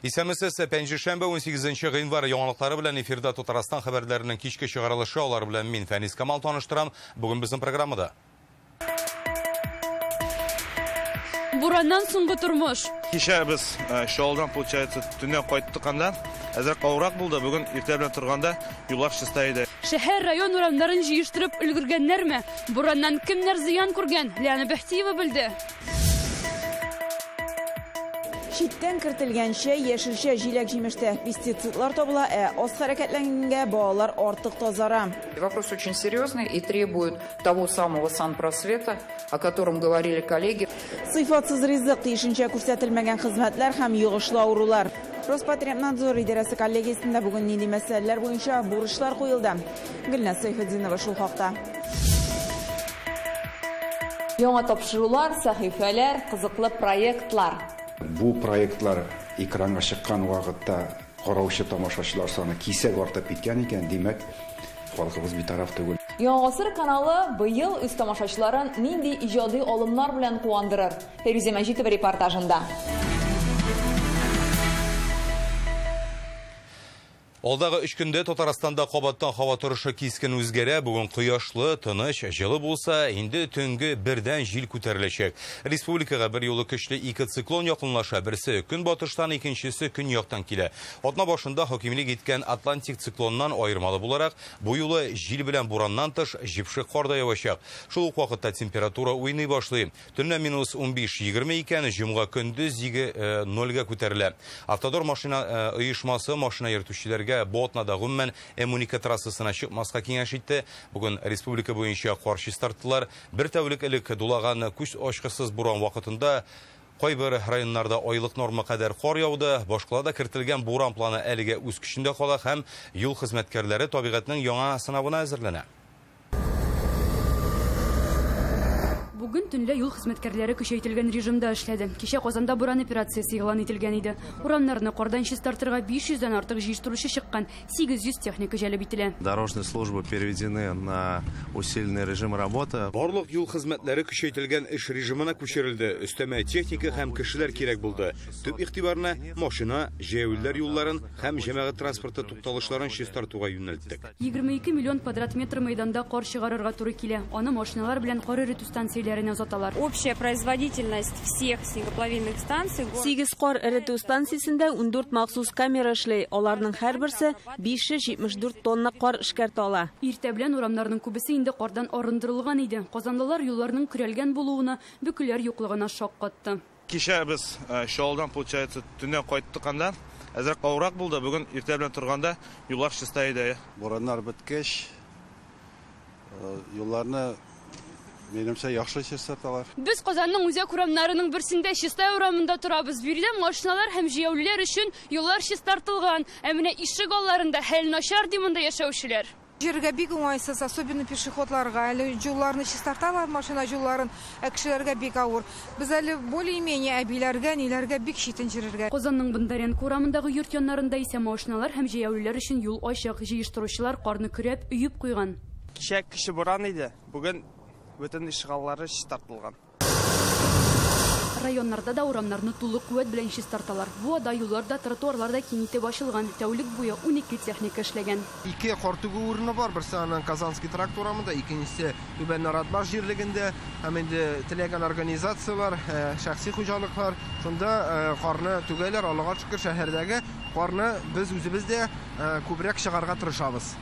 Исәнмесез, пәнҗешәмбе 18 гыйнвар яңалыклары белән эфирда Татарстан хәбәрләренең кичке чыгарылышы, алар белән мин Фәнис Камал таныштырам. Бүген безнең программада. Бураннан соңгы тормыш. Кичә без Чаллыдан, получается, төнлә кайттык анда. Әзрәк авыррак булды. Бүген иртә белән торганда юллар чиста иде. Шәһәр, район урамнарын җыештырып өлгергәннәрме? Бураннан кемнәр зыян күргән? Лиана Бәхтиева белде. Читтән кертелгән чәй, яшелчә, җиләк-җимештә пестицидлар табыла, ә аз хәрәкәтләнгәнгә балалар артык тазара. Вопрос очень серьезный и требует того самого санпросвета, о котором говорили коллеги. Сыйфатсыз ризык, тиешенчә күрсәтелмәгән хезмәтләр һәм йогышлы авырулар. Роспотребнадзор идарәсе коллегиясендә бүген нинди мәсьәләләр буенча бурычлар куелды? Гөлназ Сәйфетдинова шул хакта. Яңа тапшырулар, сәхифәләр, кызыклы проектлар. Бу проектлар экранга чыккан вакытта караучы тамашачылар саны кисәк артып киткән икән, димәк, халкыбыз битараф түгел. Яңа гасыр каналы быел үз тамашачыларын нинди иҗади алымнар белән куандырыр? Фәйрүзә Мәҗитова репортажында. Алдагы 3 көндә Татарстанда кабаттан һава торышы кискен үзгәрә. Бүген кояшлы, тыныч, җылы булса, инде төнге бердән җил күтәреләчәк. Республикага бер юлы көчле ике циклон якынлаша. Берсе көнбатыштан, икенчесе көньяктан килә. Атна башында хакимлек иткән Атлантик циклоннан аермалы буларак, бу юлы җил белән бураннан тыш җепшек кар да явачак. Шул ук вакытта температура уйный башлый. Төнлә минус 15-20 икән, җомга көндез 0-гә күтәрелә. Автодор машина оешмасы машина йөртүчеләргә бу атнада гомумән М12 трассасына чыкмаска киңәш итте. Бүген республика буенча кар чистарттылар. Бер тәүлек элек дулаган күз ачкысыз буран вакытында кайбер районнарда айлык норма кадәр кар яуды. Башкалада кертелгән буран планы әлегә үз көчендә кала һәм юл хезмәткәрләре табигатьнең яңа сынавына әзерләнә. Бүген төнлә юл хезмәткәрләре көчәйтелгән режимда эшләде. Кичә Казанда буран операциясе игълан ителгән иде. Урамнарны кардан чистартырга 500дән артык җыештыручы чыккан, 800 техника җәлеп ителә. Дорожные службы переведены на усиленный режим работы. Барлык юл хезмәтләре көчәйтелгән эш режимына күчерелде. Өстәмә техника һәм кешеләр кирәк булды. Төп игътибарны машина, җәяүлеләр юлларын һәм җәмәгать транспорты тукталышларын чистартуга юнәлттек. 22 миллион квадрат метр мәйданда кар чыгарырга туры килә. Аны машиналар белән кар эретү станцияләренә озаталар. Общая производительность всех снегоплавильных станций. 8 кар эретү станциясендә 14 махсус камера эшли. Аларның һәрберсе 574 тонна кар эшкәртә ала. Иртә белән урамнарның күбесе инде кардан арындырылган иде. Казанлылар юлларның көрәлгән булуына, бөкеләр юклыгына шаккатты. Кичә без Чаллыдан, получается, төнлә кайттык анда. Әзрәк авыррак булды. Бүген иртә белән торганда юллар чиста иде. Бураннар беткәч, юлларны минемчә яхшы чистарталар. Без Казанның үзәк урамнарының берсендә, Чистай урамында торабыз. Биредә машиналар һәм җәяүлеләр өчен юллар чистартылган. Ә менә ишек алларында хәл начар ди монда яшәүчеләр. Җиргә бик уңайсыз, особенно пешеходларга. Әле юлларны чистарталар, машина юлларын, ә кешеләргә бик авыр. Без әле более-менее әбиләргә, ниләргә бик читен йөрергә. Казанның Бондаренко урамындагы йорт яннарында исә машиналар һәм җәяүлеләр өчен юл ачык. Җыештыручылар карны көрәп, өеп куйган. Кичә кеше буран иде. Бүген бөтен ишегаллары чистартылган. Районнарда да урамнарны тулы куәт белән чистарталар. Буада юллар да, тротуарлар да киң итеп ачылган. Тәүлек буе 12 техника эшләгән. Ике кар түгү урыны бар. Берсе аның Казанский тракт урамында, икенчесе Түбән Наратбаш җирлегендә. Һәм инде теләгән организацияләр, шәхси хуҗалыклар шунда карны түгәләр. Аллага шөкер, шәһәрдәге карны без үзебез дә күбрәк чыгарга тырышабыз.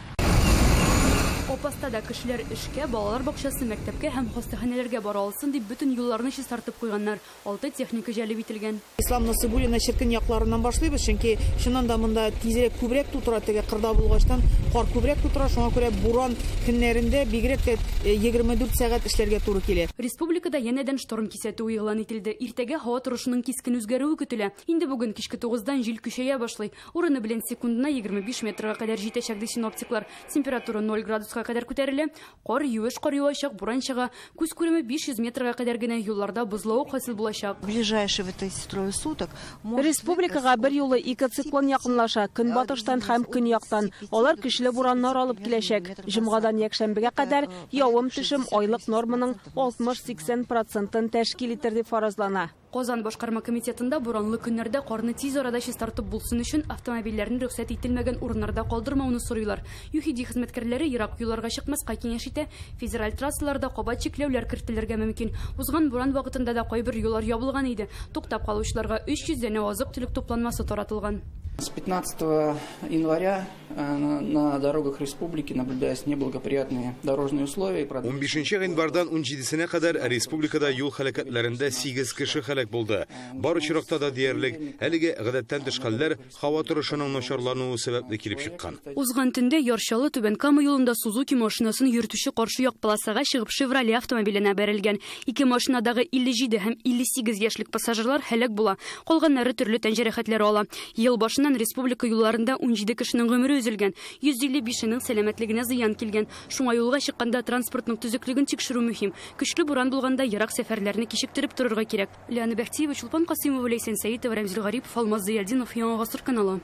Апаста да кешеләр эшкә, балалар бакчасы, мәктәпкә һәм хастаханәләргә бара алсын дип бөтен юлларны чистартып куйганнар. 6 техника җәлеп ителгән. Ислам Насыйбуллина черкен якларыннан башлыйбыз, чөнки чыннан да монда тизрәк күбрәк тутыра, теге кырда булгачтан кар күбрәк тутыра, шуңа күрә буран көннәрендә бигрәк тә 24 сәгать эшләргә туры килә. Республикада янәдән шторм кисәтүе игълан ителде. Иртәгә һава торышының кискен үзгәрүе көтелә. Инде бүген кичке 9-дан җил көчәя башлый. Урыны белән секундына 25 метрга кадәр җитәчәк ди синоптиклар. Температура 0 градуска кадәр күтәрелә. Кар юеш кар явачак, буран чыга. Күз күреме 500 метрга кадәр генә юлларда бозлавык хасил булачак. Ближайшие вот эти трое суток Республикага бер юлы ике циклон якынлаша, көнбатыштан һәм көньяктан. Алар көчле бураннар алып киләчәк. Җомгадан якшәмбегә кадәр явым төшем айлык норманың 60-80%-ын тәшкил итер дип фаразлана. Казан башкарма комитетында буранлы көннәрдә карны тиз арада чистартып булсын өчен автомобильләрне рөхсәт ителмәгән урыннарда калдырмауны сорыйлар. ЮХИДИ хезмәткәрләре ерак юлларга чыкмаска киңәш итә. Федераль трассаларда кабат чикләүләр кертелергә мөмкин. Узган буран вакытында да кайбер юллар ябылган иде. Туктап калучыларга 300 данә азык-төлек тупланмасы таратылган. С 15 января на дорогах республики наблюдаются неблагоприятные дорожные условия. 15 гыйнвардан 17-сенә кадәр республикада юл һәлакәтләрендә 8 кеше һәлак булды. Бар очракта да диярлек әлеге гадәттән тыш хәлләр һава торышының начарлануы сәбәпле килеп чыккан. Узган төндә Яр Чаллы Түбән Кама юлында Сузуки машинасын йөртүче каршы як полосага чыгып Шевроле автомобиленә бәрелгән. Ике машинадагы 57 һәм 58 яшьлек пассажирлар һәлак була. Калганнары төрле тән җәрәхәтләре ала. Ел башыннан республика юлларында 17 кешенең гомере өзелгән, 155-нең сәламәтлегенә зыян килгән. Шуңа юлга чыкканда транспортның төзеклеген тикшерү мөһим. Көчле буран булганда ерак сәфәрләрне кичектереп торырга кирәк. Лиана Бәхтиева, Чулпан Касыймова, Ләйсән Сәитова, Рәмзил Гарипов, Алмаз Зыялдинов, Яңа Гасыр каналы.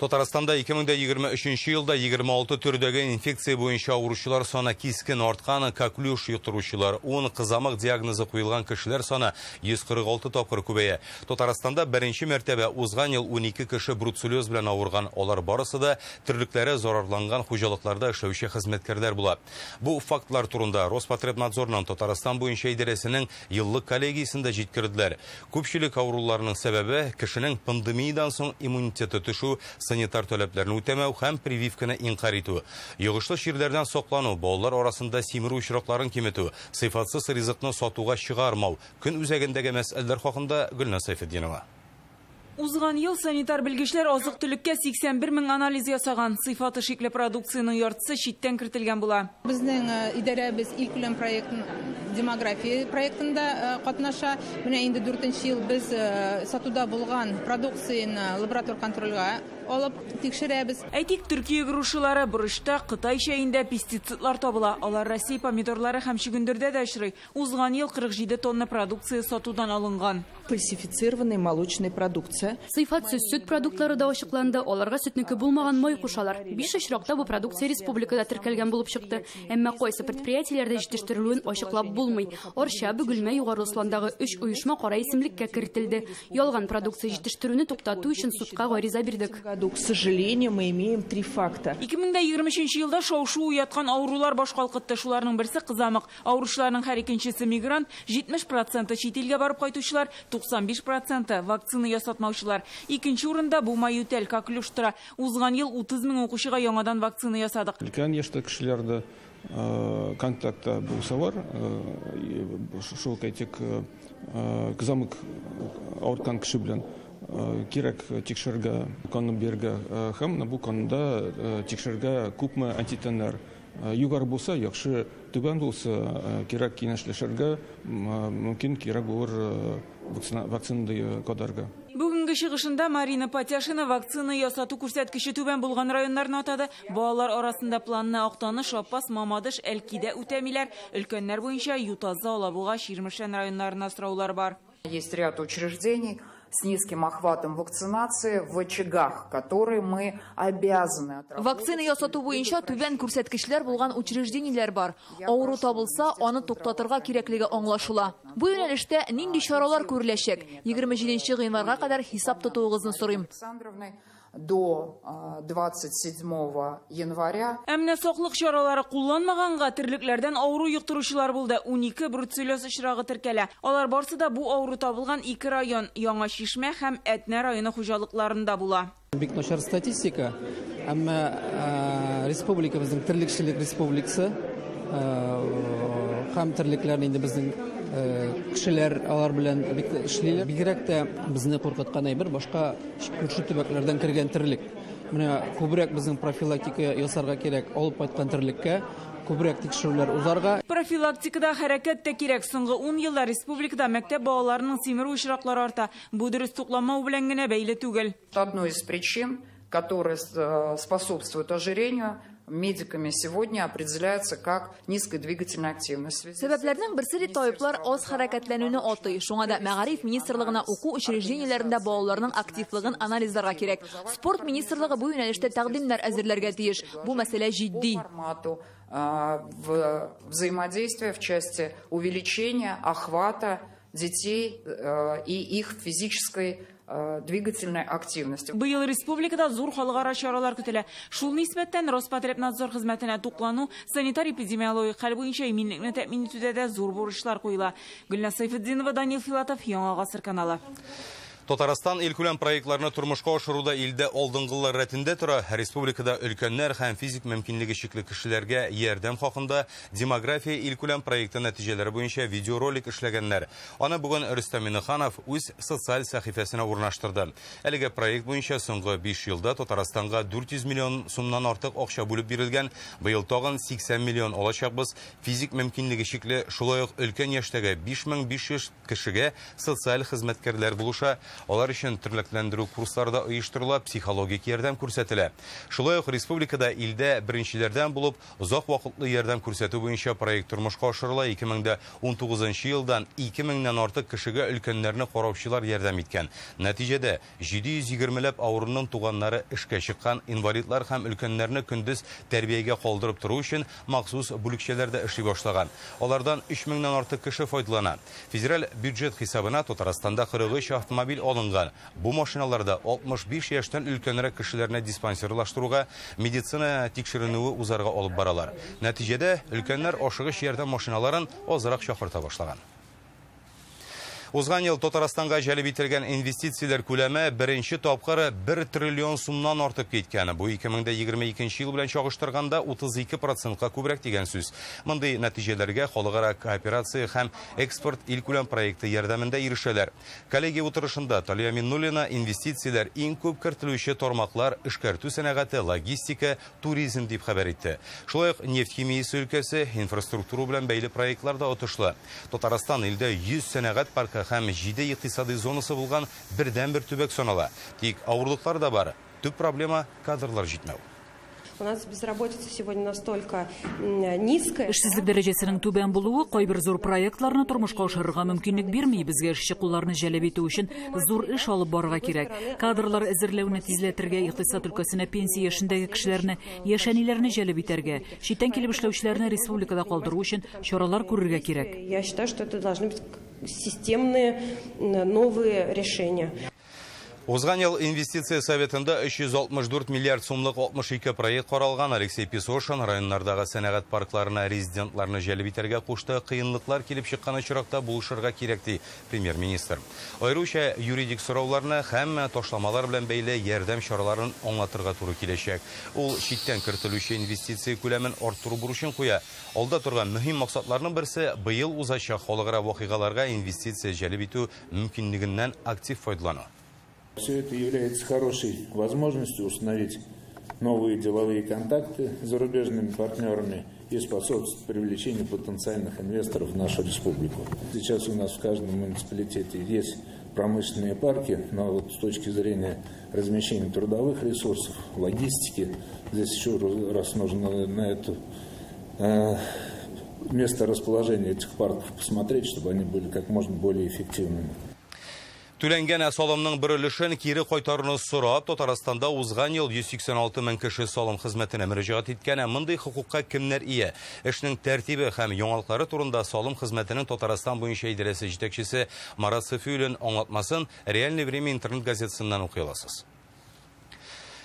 Татарстанда 2023 елда 26 төрдәге инфекция буенча авыручылар саны кискен арткан, коклюш йоктыручылар 10, кызамык диагнозы куелган кешеләр саны 146 тапкыр күбәя. Татарстанда беренче мәртәбә узган ел 12 кеше бруцеллез белән авырган. Алар барысы да терлекләре зарарланган хуҗалыкларда эшләүче хезмәткәрләр була. Бу фактлар турында Роспотребнадзорның Татарстан буенча идарәсенең еллык коллегиясендә җиткерделәр. Күпчелек авыруларның сәбәбе кешенең пандемиядан соң иммунитеты төшү, санитар таләпләрне үтәмәү һәм прививканы инкар итү. Йогышлы чирләрдән саклану, балалар арасында симерү очракларын киметү, сыйфатсыз ризыкны сатуга чыгармау. Көн үзәгендәге мәсьәләләр хакында Гөлназ Сәйфетдинова. Узган ел санитар белгечләр азык-төлеккә 81 мең анализ ясаган. Сыйфаты шикле продукциянең яртысы читтән кертелгән була. Безнең идарәбез илкүләм проектын, демография проектында катнаша. Менә инде 4нче ел без сатуда булган продукцияне лаборатор контрольгә алып тикшерәбез. Әйтик, Төркия грушалары, борычта, Кытай чәендә пестицидлар табыла. Алар Россия помидорлары һәм чөгендердә дә очрый. Узган ел 47 тонна продукция сатудан алынган. Фальсифицированная молочная продукция. Сыйфатсыз сөт продуктлары да ачыкланды. Аларга сөтнеке булмаган май кушалар. 5 очракта бу продукция республикада теркәлгән булып чыкты. Әмма кайсы предприятиеләрдә җитештерелүен ачыклап булмый. Арча, Бөгелмә, Югары Осландагы 3 оешма кара исемлеккә кертелде. Ялган продукция җитештерүне туктату өчен судка гариза бирдек. К сожалению, мы имеем 3 факта. 2023 елда шау-шу уяткан авырулар баш калкытты. Шуларның берсе кызамык. Авыручыларның һәр икенчесе мигрант, 70% чит илгә барып кайтучылар, 95% вакцина ясатмаучылар. Икенче урында бу маютәл, коклюш тора. Узган ел 30 мең укучыга яңадан вакцина ясадык. Өлкән яшьтә кешеләрдә контактта булсалар, шул әйтик, кызамык авырткан кеше белән кирәк тикшерергә, канны бирергә һәм бу канда тикшерергә күпме антитәннәр. Югары булса, яхшы, түбән булса, кирәк киңәшләшергә, мөмкин кирәк булыр вакцина кадарга. Бүгенге чыгышында Марина Патяшина вакцина ясату күрсәткече түбән булган районнарны атады. Балалар арасында планны Актаныш, Апас, Мамадыш, Әлкидә үтәмиләр. Өлкәннәр буенча Ютазы, Алабуга, Чирмешән районнарына сораулар бар. Есть ряд учреждений с низким охватом вакцинации в очагах, которые мы обязаны отработать. Вакцина ясату буенча түбән күрсәткечләр булган учреждениеләр бар. Авыру табылса, аны туктатырга кирәклеге аңлашыла. Бу юнәлештә нинди чаралар күреләчәк? 27 гыйнварга кадәр хисап тотуыгызны сорыйм. До 27 января. Ә менә саклык чаралары кулланмаганга терлекләрдән авыру йоктыручылар булды. 12 бруцеллез очрагы теркәлә. Алар барсы да бу авыру табылган 2 район, Яңа Чишмә һәм Әтнә районы хуҗалыкларында була. Бик начар статистика, әмма республикабызның терлекчелек республикасы һәм терлекләрне инде безнең кешеләр алар белән бик эшлиләр. Бигрәк тә безне куркыткан әйбер башка күрше төбәкләрдән кергән терлек. Менә күбрәк безнең профилактика ясарга кирәк, алып кайткан терлеккә күбрәк тикшерүләр узарга. Профилактикада хәрәкәт тә кирәк. Соңгы 10 елда республикада мәктәп балаларының симерү очраклары арта. Бу дөрес тукланмау белән генә бәйле түгел. Одной из причин, которая способствует ожирению, медиками сегодня определяется как низкая двигательная активность. Сәбәпләрнең берсе дип табиблар аз хәрәкәтләнүне атый. Шуңа да мәгариф министрлыгына уку учреждениеләрендә балаларның активлыгын анализларга кирәк. Спорт министрлыгы бу юнәлештә тәкъдимнәр әзерләргә тиеш. Бу мәсьәлә җитди. Взаимодействие в части увеличения охвата детей и их физической двигательной активности. Быел республикада зур халыкара чаралар көтелә. Шул нисбәттән Роспотребнадзор хезмәтенә туклану, санитар-эпидемиологик хәл буенча иминлекне тәэмин итүдә дә зур бурычлар куела. Гөлназ Сайфетдинова, Данил Филатов, Яңа Гасыр каналы. Татарстан илкүләм проектларны тормышка ашыруда илдә алдынгылар рәтендә тора. Республикада өлкәннәр һәм физик мөмкинлеге чикле кешеләргә ярдәм хакында демография илкүләм проекты нәтиҗәләре буенча видеоролик эшләгәннәр. Аны бүген Рөстәм Миңнеханов үз социаль сәхифәсенә урнаштырды. Әлеге проект буенча соңгы 5 елда Татарстанга 400 миллион сумнан артык акча бүлеп бирелгән. Быел тагын 80 миллион алачакбыз. Физик мөмкинлеге чикле, шулай ук өлкән яшьтәге 5500 кешегә социаль хезмәткәрләр булыша. Алар өчен тернәкләндерү курслары да оештырыла, психологик ярдәм күрсәтелә. Шулай ук республикада илдә беренчеләрдән булып озак вакытлы ярдәм күрсәтү буенча проект тормышка ашырыла. 2019 елдан 2000-нән артык кешегә өлкәннәрне караучылар ярдәм иткән. Нәтиҗәдә 720ләп авыруның туганнары эшкә чыккан, инвалидлар һәм өлкәннәрне көндез тәрбиягә калдырып тору өчен махсус бүлекчәләр дә эшли башлаган. Алардан 3000-нән артык кеше файдалана. Федераль бюджет хисабына Татарстанда 43 автомобиль алынган. Бу машиналарда 65 яшьтән өлкәнрәк кешеләрне диспансерлаштыруга, медицина тикшеренүе узарга алып баралар. Нәтиҗәдә өлкәннәр ашыгыч ярдәм машиналарын азрак чакырта башлаган. Узган ел Татарстанга җәлеп ителгән инвестицияләр күләме беренче тапкыр 1 триллион сумнан артып киткән. Бу 2022 ел белән чагыштырганда 32%ка күбрәк дигән сүз. Мондый нәтиҗәләргә халыкара кооперация һәм экспорт илкүләм проекты ярдәмендә ирешәләр. Коллегия утырышында Талия Миннуллина инвестицияләр иң күп кертелүче тармаклар эшкәртү сәнәгате, логистика, туризм дип хәбәр итте. Шулай ук нефть химиясе өлкәсе, инфраструктура белән бәйле проектлар да отышлы. Татарстан илдә 100 сәнәгать паркы һәм 7 икътисади зонасы булган бердәнбер төбәк санала. Тик авырлыклар да бар. Төп проблема кадрлар җитмәү. У нас безработица сегодня настолько низкая. Эшсезлек дәрәҗәсенең түбән булуы кайбер зур проектларны тормышка ашырырга мөмкинлек бирми. Безгә эшче кулларны җәлеп итү өчен зур эш алып барырга кирәк. Кадрлар әзерләүне тизләтергә, икътисад өлкәсенә пенсия яшендәге кешеләрне, яшь әниләрне җәлеп итәргә, читтән килеп эшләүчеләрне республикада калдыру өчен чаралар күрергә кирәк. Я считаю, что это должны быть системные новые решения. Узган ел инвестиция советында 364 миллиард сумлык 62 проект каралган. Алексей Песошин районнардагы сәнәгать паркларына резидентларны җәлеп итәргә кушты. Кыенлыклар килеп чыккан очракта булышырга кирәк, ди премьер-министр. Аеруча юридик сорауларны һәм ташламалар белән бәйле ярдәм чараларын аңлатырга туры киләчәк. Ул читтән кертелүче инвестиция күләмен арттыру бурычын куя. Алда торган мөһим максатларның берсе быел узачак халыкара вакыйгаларга инвестиция җәлеп итү мөмкинлегеннән актив файдалану. Все это является хорошей возможностью установить новые деловые контакты с зарубежными партнерами и способствовать привлечению потенциальных инвесторов в нашу республику. Сейчас у нас в каждом муниципалитете есть промышленные парки, но вот с точки зрения размещения трудовых ресурсов, логистики, здесь еще раз нужно на это место расположения этих парков посмотреть, чтобы они были как можно более эффективными. Түләнгән салымның бер өлешен кире кайтаруны сорап, Татарстанда узган ел 186 мең кеше салым хезмәтенә мөрәҗәгать иткән. Мондый хокукка кемнәр ия? Эшнең тәртибе һәм яңалыклары турында салым хезмәтенең Татарстан буенча идарәсе җитәкчесе Марат Сафиуллин аңлатмасын «Реальное время» интернет газетасыннан укый аласыз.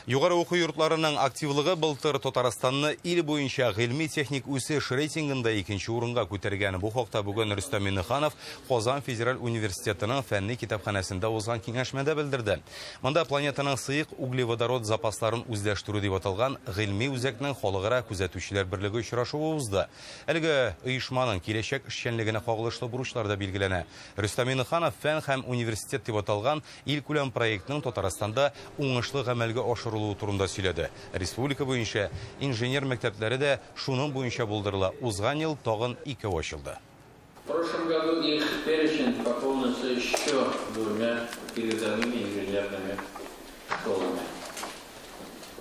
Югары уку йортларының активлыгы былтыр Татарстанны ил буенча гыйльми техник үсеш рейтингында икенче урынга күтәргән. Бу хакта бүген Рөстәм Миңнеханов Казан федераль университетының фәнни китапханәсендә узган киңәшмәдә белдерде. Монда планетаның сыек углеводород запасларын үзләштерү дип аталган гыйльми үзәкнең халыкара күзәтүчеләр берлеге очрашуы узды. Әлеге оешманың киләчәк эшчәнлегенә кагылышлы бурычлар да билгеләнә. Рөстәм Миңнеханов фән һәм университет дип аталган илкүләм проектның Татарстанда уңышлы гамәлгә ашырылуы турында сөйләде. Республика буенча инженер мәктәпләре дә шуның буенча булдырыла. Узган ел тагын 2 ачылды. В прошлом году их перечень пополнился еще 2 передовыми инженерными школами.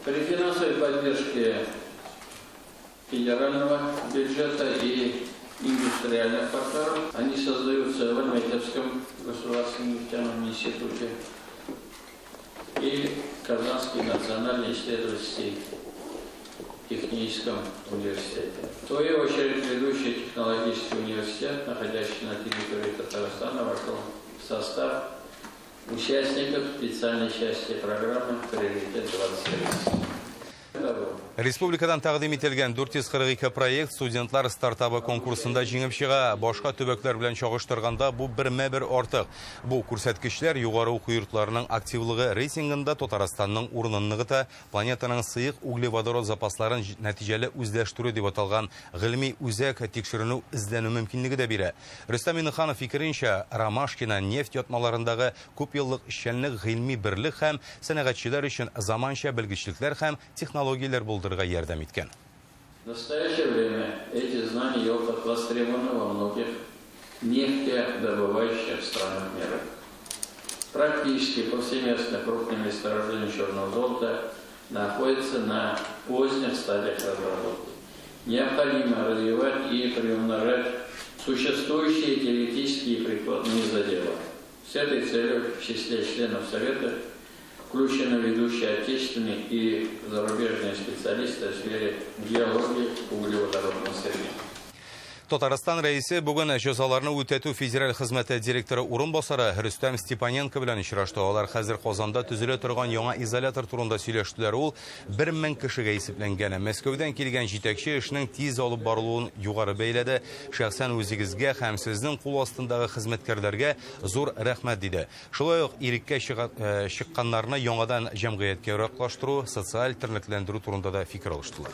При финансовой поддержке федерального бюджета и индустриальных партнеров они создаются в Альметьевском государственном нефтяном институте и Казанский национальный исследовательский техническом университете. В свою очередь, ведущий технологический университет, находящийся на территории Татарстана, вошел в состав участников специальной части программы «Приоритет-2030». Республикадан тәкъдим ителгән 442 проект студентлар стартабы конкурсында җиңеп чыга. Башка төбәкләр белән чагыштырганда бу бермә-бер артык. Бу күрсәткечләр югары уку йортларының активлыгы рейтингында Татарстанның урынын ныгыта, планетаның сыек углеводород запасларын нәтиҗәле үзләштерү дип аталган гыйльми үзәк тикшеренү эзләнү мөмкинлеге дә бирә. Рөстәм Миңнеханов фикеренчә, Ромашкина нефть ятмаларындагы күп еллык эшчәнлек гыйльми берлек һәм сәнәгатьчеләр өчен заманча белгечлекләр һәм технологияләр булдырырга ярдәм иткән. В настоящее время эти знания и опыт востребованы во многих нефтедобывающих странах мира. Практически повсеместно крупные месторождения черного золота находятся на поздних стадиях разработки. Необходимо развивать и приумножать существующие теоретические и прикладные заделы. С этой целью в числе членов Совета включены ведущие отечественные и зарубежные специалисты в сфере геологии углеводородного сырья. Татарстан рәисе бүген җәзаларны үтәтү федераль хезмәте директоры урынбасары Рөстәм Степаненко белән очрашты. Алар хәзер Казанда төзелә торган яңа изолятор турында сөйләштеләр. Ул 1000 кешегә исәпләнгән. Мәскәүдән килгән җитәкче эшнең тиз алып барылуын югары бәяләде. Шәхсән үзегезгә һәм сезнең кул астындагы хезмәткәрләргә зур рәхмәт диде. Шулай ук иреккә чыкканнарны яңадан җәмгыятькә яраклаштыру, социаль тернәкләндерү турында да фикер алыштылар.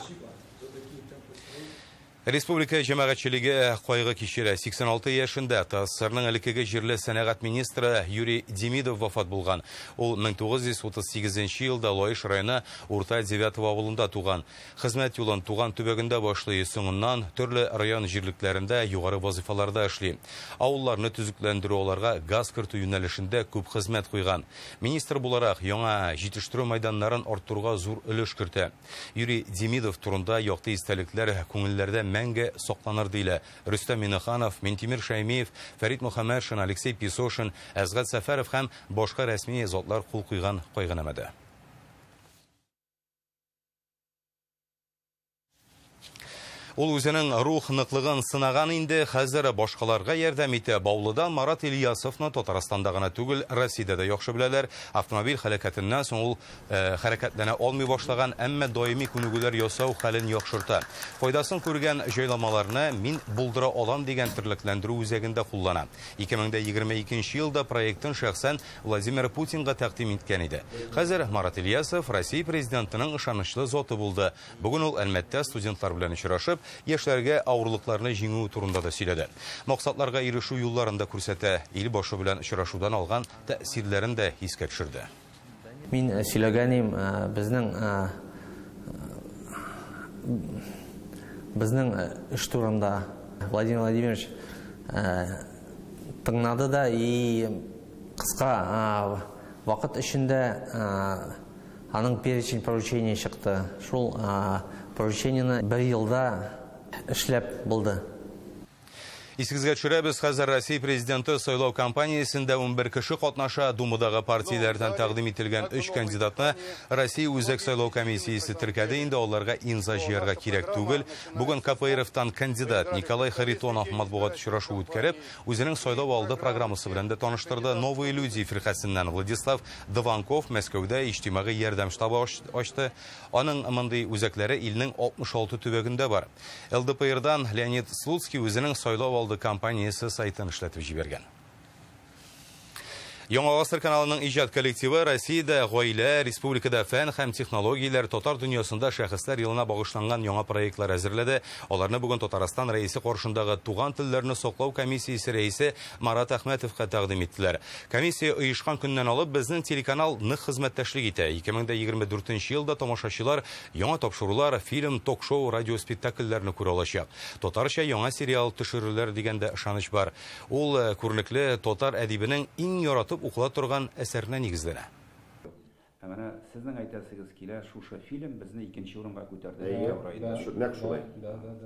Республика җәмәгатьчелеге кайгы кичерә. 86 яшендә ТАССРның элеккеге җирле сәнәгать министры Юрий Демидов вафат булган. Ул 1938 елда Лаеш районы Урта Девятово авылында туган. Хезмәт юлын туган төбәгендә башлый, соңыннан төрле район җирлекләрендә югары вазифаларда эшли. Авылларны төзекләндерү, аларга газ кертү юнәлешендә күп хезмәт куйган. Министр буларак яңа җитештерү мәйданнарын арттыруга зур өлеш кертә. Юрий Демидов турында якты истәлекләр күңелләрдә мәңге сакланыр диелә. Рөстәм Миңнеханов, Минтимер Шәймиев, Фәрит Мөхәммәтшин, Алексей Песошин, Әсгать Сәфәров һәм башка рәсми затлар кул куйган кайгынамәдә. Ул үзенең рух ныклыгын сынаган инде, хәзер башкаларга ярдәм итә. Баулыдан Марат Ильясовны Татарстанда гына түгел, Россиядә дә яхшы беләләр. Автомобиль һәлакәтеннән соң ул хәрәкәтләнә алмый башлаган, әмма даими күнегүләр ясау хәлен яхшырта. Файдасын күргән җайламаларны мин булдыра алам дигән терлекләндерү үзәгендә куллана. 2022 елда проектын шәхсән Владимир Путинга тәкъдим иткән иде. Хәзер Марат Ильясов Россия президентының ышанычлы заты булды. Бүген ул Әлмәттә студентлар белән очрашып, яшьләргә авырлыкларны җиңү турында да сөйләде. Максатларга ирешү юлларын да күрсәтә. Ил башы белән очрашудан алган тәэсирләрен дә искә төшерде. Мин сөйләгәнем, безнең эш турында Владимир Владимирович тыңлады да и кыска вакыт эчендә аның перечень поручений чыкты. Шул поручениене бер елда эшләп булды. Исегезгә төшерәбез, хәзер Россия президенты сайлау кампаниясендә 11 кеше катнаша. Думадагы партияләрдән тәкъдим ителгән 3 кандидатны Россия Үзәк сайлау комиссиясе теркәде. Инде аларга имза җыярга кирәк түгел. Бүген КПРФтан кандидат Николай Харитонов матбугат очрашу үткәреп, үзенең сайлау алды программасы белән дә таныштырды. Новые люди фиркасеннән Владислав Дованков Мәскәүдә иҗтимагый ярдәм штабы ачты. Аның мондый үзәкләре илнең 66 төбәгендә бар. ЛДПРдан Леонид Слуцкий үзенең сайлау алды компаниясе сайтын эшләтеп җибәргән. Яңа гасыр каналының иҗат коллективы Россиядә гаилә, республикада фән һәм технологияләр, татар дөньясында шәхесләр елына багышланган яңа проектлар әзерләде. Аларны бүген Татарстан рәисе каршындагы туган телләрне саклау комиссиясе рәисе Марат Әхмәтовка тәкъдим иттеләр. Комиссия оешкан көннән алып безнең телеканал нык хезмәттәшлек итә. 2024 елда тамашачылар яңа тапшырулар, фильм, ток-шоу, радио спектакльләрне күрә алачак. Татарча яңа сериал төшерерләр дигән дә ышаныч бар. Ул күренекле татар әдибенең иң яратып укыла торган әсәренә нигезләнә. Ә менә сезнең әйтәсегез килә, шушы фильм безне икенче урынга күтәрде. Нәкъ шулай.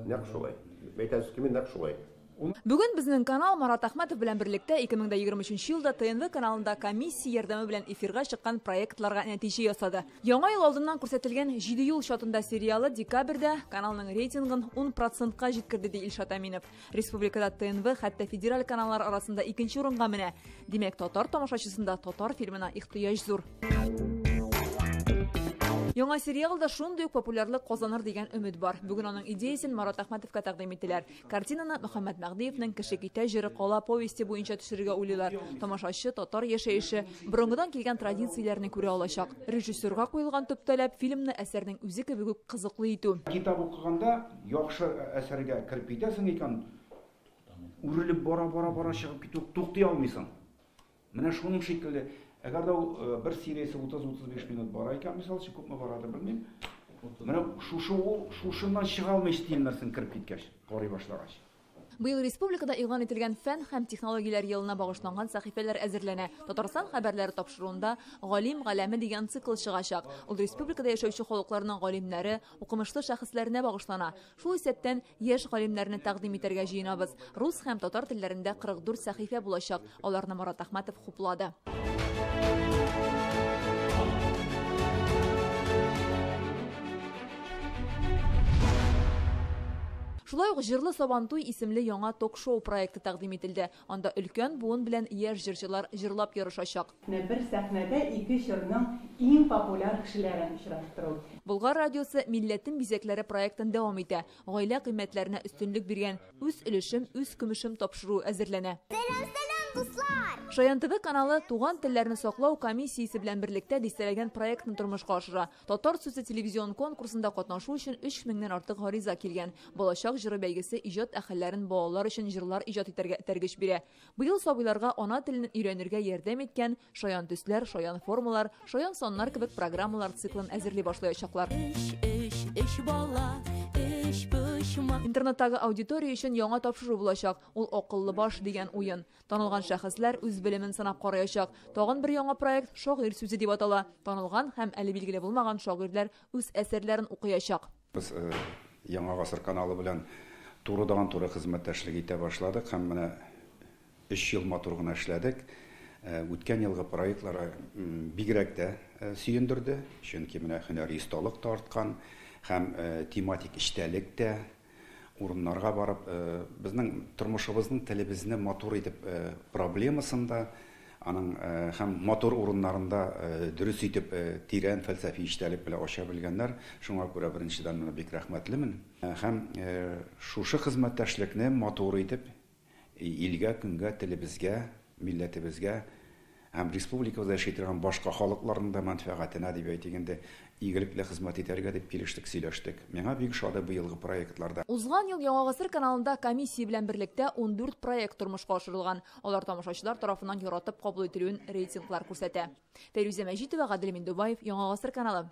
Нәкъ шулай. Әйтәсез килә, нәкъ шулай. Бүген безнең канал Марат Әхмәтов белән берлектә 2023 елда ТНВ каналында комиссия ярдәме белән эфирга чыккан проектларга нәтиҗә ясады. Яңа ел алдыннан күрсәтелгән 7 юл чатында сериалы декабрьдә каналның рейтингын 10%-ка җиткерде, ди Илшат Әминов. Республикада ТНВ хәтта федераль каналлар арасында икенче урынга менә. Димәк, татар тамашачысында татар фильмына ихтыяҗ зур. Яңа сериал да шундый ук популярлык казаныр дигән өмет бар. Бүген аның идеясен Марат Әхмәтовка тәкъдим иттеләр. Картинаны Мөхәммәт Мәһдиевнең «Кеше китә, җыры кала» повести буенча төшерергә уйлыйлар. Тамашачы татар яшәеше, борынгыдан килгән традицияләрне күрә алачак. Режиссерга куелган төп таләп фильмны әсәрнең үзе кебек үк кызыклы итү. Китап укыганда яхшы әсәргә кереп китәсең икән, үрелеп бара-бара чыгып китү туктый алмыйсың. Менә шуның шикелле. Әгәр дә ул бер сериясе 30-35 минут бара икән, мисал өчен, күпме барадыр белмим. Менә шушы ул шушыннан чыга алмый дигән кереп киткәч, карый башлагач. Быел республикада игълан ителгән фән һәм технологияләр елына багышланган сәхифәләр әзерләнә. Татарстан хәбәрләре тапшыруында «Галим галәме» дигән цикл чыгачак. Ул республикада яшәүче халыкларның галимнәре, укымышлы шәхесләренә багышлана. Шул исәптән яшь галимнәрне тәкъдим итәргә җыенабыз. Рус һәм татар телләрендә 44 сәхифә булачак. Аларны Марат Әхмәтов хуплады. Шулай ук «Җырлы Сабантуй» исемле яңа ток-шоу проекты тәкъдим ителде. Анда өлкән буын белән яшь җырчылар җырлап ярышачак. Бер сәхнәдә ике чорның иң популяр кешеләрен очраштыру. Болгар радиосы «Милләтем бизәкләре» проектын дәвам итә. Гаилә кыйммәтләренә өстенлек биргән «Үз өлешем, үз көмешем» тапшыруы әзерләнә. Сәлам, сәлам, дуслар! Шаян ТВ каналы туган телләрне саклау комиссиясе белән берлектә дистәләгән проектны тормышка ашыра. Татар сүзе телевизион конкурсында катнашу өчен 3000-нән артык гариза килгән. Балачак җыры бәйгесе иҗат әһелләрен балалар өчен җырлар иҗат итәргә этәргеч бирә. Быел сабыйларга ана телен өйрәнергә ярдәм иткән шаян төсләр, шаян формалар, шаян саннар кебек программалар циклын әзерли башлаячаклар. Интернеттагы аудитория өчен яңа тапшыру булачак. Ул «Акыллы баш» дигән уен. Танылган шәхесләр үз белемен сынап караячак. Тагын бер яңа проект «Шагыйрь сүзе» дип атала. Танылган һәм әле билгеле булмаган шагыйрьләр үз әсәрләрен укыячак. Без Яңа гасыр каналы белән турыдан-туры хезмәттәшлек итә башладык һәм менә 3 ел матур гына эшләдек. Үткән елгы проектлар бигрәк тә сөендерде, чөнки менә һөнәри осталык та арткан һәм тематик эчтәлек тә урыннарга барып, безнең тормышыбызның телебезне матур итеп проблемасында, аның һәм матур урыннарында дөрес итеп тирән фәлсәфи эчтәлек белән ача белгәннәр. Шуңа күрә беренчедән менә бик рәхмәтлемен. Һәм шушы хезмәттәшлекне матур итеп илгә, көнгә, телебезгә, милләтебезгә һәм республикабызда яши торган башка халыкларның да мәнфәгатенә дип әйтик инде, игелекле хезмәт итәргә дип килештек, сөйләштек. Миңа бик ошады быелгы проектларда. Узган ел Яңа гасыр каналында комиссия белән берлектә 14 проект тормышка ашырылган. Алар тамашачылар тарафыннан яратып кабул ителүен рейтинглар күрсәтә. Фәйрүзә Мәҗитова, Гадел Миндубаев, Яңа гасыр каналы.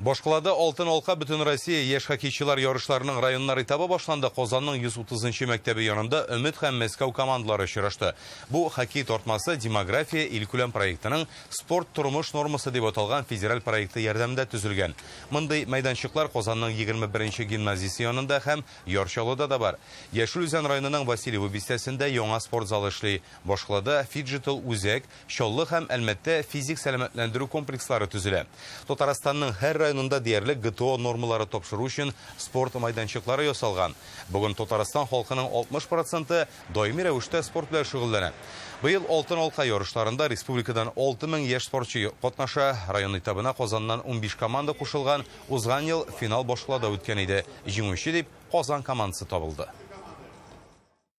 Башкалада «Алтын алка» Бөтенроссия яшь хоккейчылар ярышларының районнар этабы башланды. Казанның 130 мәктәбе янында Өмет һәм Мәскәү командалары очрашты. Бу хоккей тартмасы «Демография» илкүләм проектының «Спорт тормыш нормасы» дип аталган федераль проекты ярдәмендә төзелгән. Мондый мәйданчыклар Казанның 21 гимназиясе янында һәм Яр Чаллыда да бар. Яшел Үзән районының Васильево бистәсендә яңа спорт залы эшли. Башкалада фиджитал үзәк, Чаллы һәм Әлмәттә физик сәламәтләндерү комплекслары төзелә. Татарстанның һәр районында диярлек ГТО нормалары тапшыру өчен спорт майданчыклары ясалган. Бүген Татарстан халкының 60% даими рәвештә спорт белән шөгыльләнә. Быел «Алтын алка» ярышларында республикадан 6000 яшь спортчы катнаша. Район этабына Казаннан 15 команда кушылган. Узган ел финал башкалада үткән иде. Җиңүче дип Казан командасы табылды.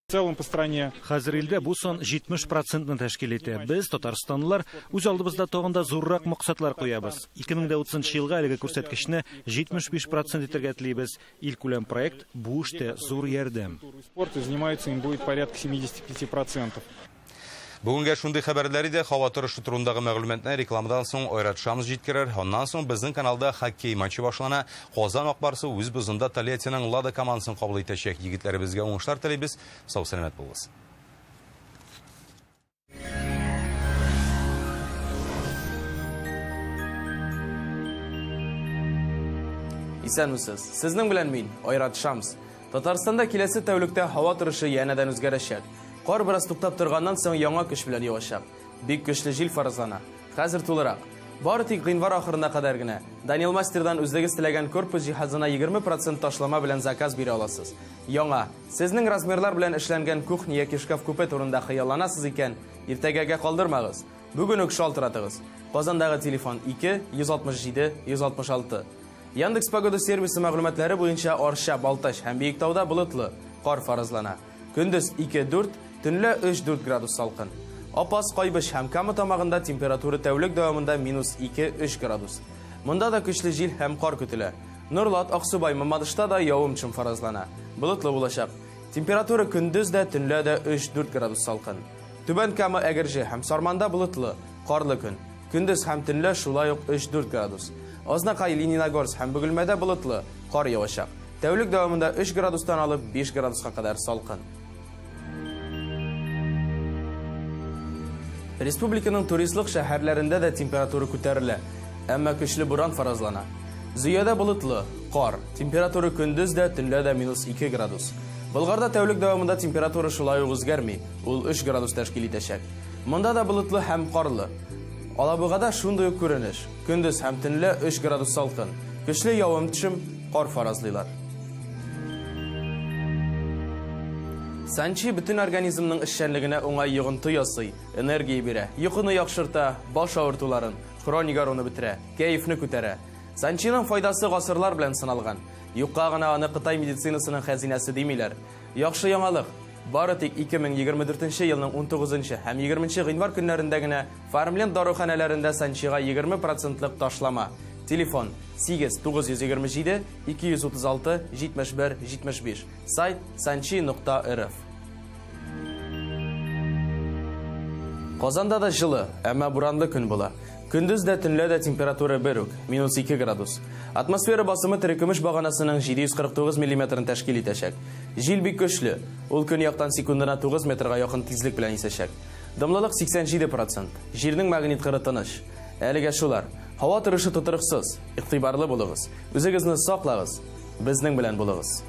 В целом по стране. Хәзер илдә бу сан 70%-ны тәшкил итә. Без, татарстанлылар, үз алдыбызда тагын да зуррак максатлар куябыз. 2030 елга әлеге күрсәткечне 75% итәргә телибез. Илкүләм проект бу эштә зур ярдәм. Спорт занимается им будет порядка 75%. Бүгенгә шундый хәбәрләр иде. Һава торышы турындагы мәгълүматны рекламадан соң Айрат Шамс җиткерер. Аннан соң безнең каналда хоккей матчы башлана. Казан Ак Барсы үз бозында Тольяттиның Лада командасын кабул итәчәк. Егетләребезгә уңышлар телибез. Сау сәламәт булыгыз. Исәнмесез. Сезнең белән мин, Айрат Шамс. Татарстанда киләсе тәүлектә һава торышы янәдән үзгәрәчәк. Кар бераз туктап торганнан соң яңа көч белән явачак. Бик көчле җил фаразлана. Хәзер тулырак. Бары тик гыйнвар ахырына кадәр генә. Данил Мастердан үзегез теләгән корпус җиһазына 20% ташлама белән заказ бирә аласыз. Яңа, сезнең размерлар белән эшләнгән кухня яки шкаф-купе турында хыялланасыз икән, иртәгәгә калдырмагыз. Бүген үк шалтыратыгыз. Казандагы телефон 2 167 166. Яндекс Погода сервисы мәгълүматлары буенча Арча, Балтач һәм Биектауда болытлы, кар фаразлана. Көндез 2-4, төнлә 3-4 градус салкын. Апас, Кайбыч һәм Кама тамагында температура тәүлек дәвамында минус 2-3 градус. Монда да көчле җил һәм кар көтелә. Нурлат, Аксубай, Мамадышта да явым-төшем фаразлана. Болытлы булачак. Температура көндез дә, төнлә дә 3-4 градус салкын. Түбән Кама, Әгерҗе һәм Сарманда болытлы, карлы көн. Көндез һәм төнлә шулай ук 3-4 градус. Азнакай, Лениногорск һәм Бөгелмәдә болытлы, кар явачак. Тәүлек дәвамында 3 градустан алып 5 градуска кадәр салкын. Республиканың туристлык шәһәрләрендә дә температура күтәрелә, әмма көчле буран фаразлана. Зөядә болытлы, кар, температура көндез дә, төнлә дә минус 2 градус. Болгарда тәүлек дәвамында температура шулай ук үзгәрми, ул 3 градус тәшкил итәчәк. Монда да болытлы һәм карлы. Алабугада шундый ук күренеш. Көндез һәм төнлә 3 градус салкын. Көчле явым-төшем, кар фаразлыйлар. Санчи бөтен организмның эшчәнлегенә уңай йогынты ясый, энергия бирә, йокыны яхшырта, баш авыртуларын, хроник аруны бетерә, кәефне күтәрә. Санчиның файдасы гасырлар белән сыналган. Юкка гына аны Кытай медицинасының хәзинәсе димиләр. Яхшы яңалык. Бары тик 2024 елның 19 һәм 20 гыйнвар көннәрендә генә Фармленд даруханәләрендә Санчига 20%лык ташлама. Телефон 8 927 236 71 75. Сайт sanchi.rf. Казанда да җылы, әмма буранлы көн була. Көндез дә, төнлә дә температура бер үк, минус 2 градус. Атмосфера басымы терекөмеш баганасының 749 миллиметрын тәшкил итәчәк. Җил бик көчле, ул көньяктан секундына 9 метрга якын тизлек белән исәчәк. Дымлылык 87%. Җирнең магнит кыры тыныч. Әлегә шулар. Һава торышы тотрыксыз. Игътибарлы булыгыз. Үзегезне саклагыз. Безнең белән булыгыз.